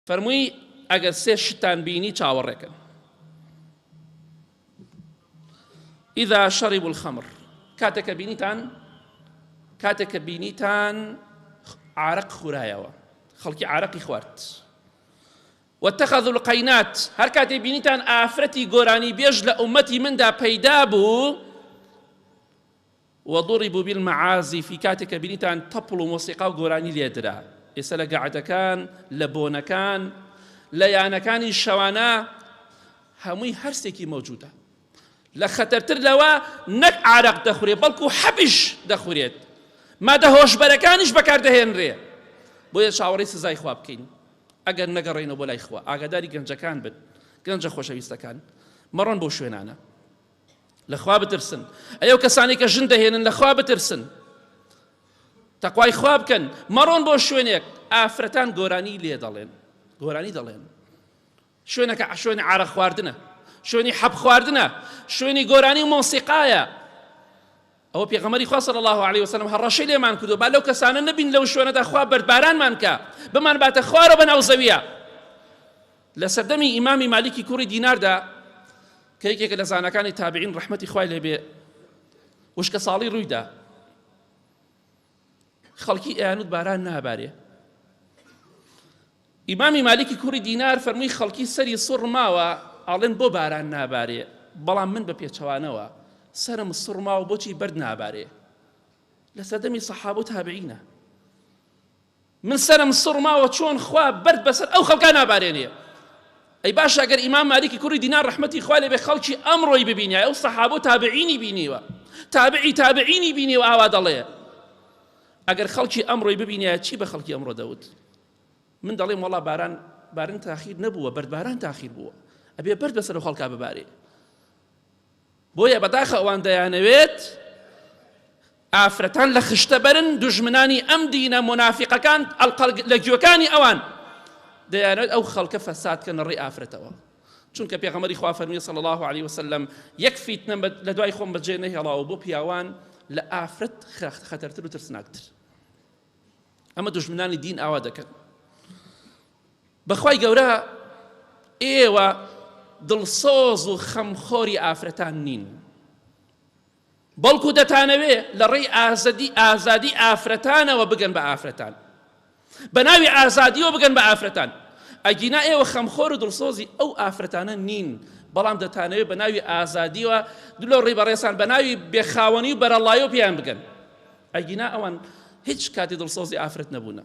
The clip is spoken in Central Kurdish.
فەرمووی ئەگەر سێ شتتان بینی چاوەڕێکن. اذا شربوا الخمر کاتێک کە بینیتان کاتێک کە بینیتان عارەق خورایەوە خەڵکی عارەقی خوارد واتخذوا القینات هەر کاتێ بینیتان ئافرەتی گۆرانی بێژ لە ئومەتی مندا پەیدا بوو وضربوا بالمعازف کاتێک کە بینیتان تەپڵ و مۆسیقا و گۆرانی لێدرا ئێستا لە گەعدەکان لە بۆنەکان لە یانەکانی شەوانە هەمووی هەرسێکی مەوجودە لە خەتەرتر لەوە نەک عارەق دەخورێ بەڵکو حەبیش دەخورێت مادە هۆشبەرەکانیش بەکاردەهێنرێ بۆیە چاوەڕێی سزای خوا بکەین ئەگەر نەگەڕێینەوە بۆ لای خوا ئاگاداری گەنجەکان بن گەنجە خۆشەویستەکان مەڕۆن بۆ شوێنانە لەخوا بترسن ئەی ئەو کەسانەی کە ژن دەهێنن لەخوا بترسن تەقوای خوا بکەن مەڕۆن بۆ شوێنێک ئافرەتان گۆرانی لێ دەڵێن گۆرانی دەڵێن شوێنەکە شوێنی عارە خواردنە شوێنی حەب خواردنە شوێنی گۆرانی و مۆسیقایە ئەوە پێغەمبەری خوا صلی الله علیه وسلم هەڕەشەی لێمان کردو با لەو کەسانە نەبین لەو شوێنەدا خوا بەردبارانمان کە بمان باتە خوارە بەناو زەویە لە سەردەمی ئیمامی مالیکی کوڕی دیناردا کە یەکێکە لە زاناکانی تابعین ڕەحمەتی خوای لێ بێ وشکە ساڵی ڕوویدا خەڵکی ئەیانوت باران نابارێ ئیمامی مالیکی کوڕی دینار فەرمووی خەڵکی سەری سوڕ ماوە ئاڵێن بۆ باران نابارێ بەڵام من بە پێچەوانەوە سرم سوڕ ماوە بۆچی بەرد نابارێ لە سەردەمی سەحابە و تابعینە من سەرم سوڕ ماوە چۆن خوا بەرد بەسەر ئەو خەڵکا نابارێنێ ئەی باشە ئەگەر ئیمام مالیکی کوڕی دینار ڕەحمەتی خوا لێ بێ خەڵکی ئەمڕۆی ببینیایە ئەو سەحابە و تابعینی بینیوە تابعی تابعینی بینیوە ئاوا دەڵێ ئەگەر خەڵکی ئەمڕۆی ببینیایە چی بە خەڵکی ئەمڕۆ دەوت من دەڵێم وەڵا باران بارن تاخیر نەبووە بەردباران تاخیر بووە ئەبێ بەرد بەسەر خەڵکا ببارێ بۆیە بەداخە ئەوان دەیانەوێت ئافرەتان لە خشتە بەرن دوژمنانی ئەم دینە مونافیقەکان ئەڵقە لە گوێکانی ئەوان دەیانەوێت ئەو خەڵکە فەساد کەن لە ڕێی ئافرەتەوە چونکە پێغەمبەری خوا فەرمی صلی الله علیه وسلم یەک فیتنە لە دوای خۆم بەجێ نەهێڵاوە بۆ پیاوان لە ئافرەت خەتەرتر و ترسناکتر ئەمە دوژمنانی دین ئاوا دەکەن بەخوای گەورە ئێوە دڵسۆز و خەمخۆری ئافرەتان نین بەڵکو دەتانەوێ لە ڕێی ئازدی ئازادی ئافرەتانەوە بگەن بە ئافرەتان بە ناوی ئازادیەوە بگەن بە ئافرەتان ئەگینا ئێوە خەمخۆر و دڵسۆزی ئەو ئافرەتانە نین بەڵام دەتانەوێت بە ناوی ئازادیەوە لەو ڕێی بەڕێزان بە ناوی بێخاوەنی و بەرەڵایەوە پێیان بگەن ئەگینا ئەوان هیچ کاتی دڵسۆزی ئافرەت نەبوونە.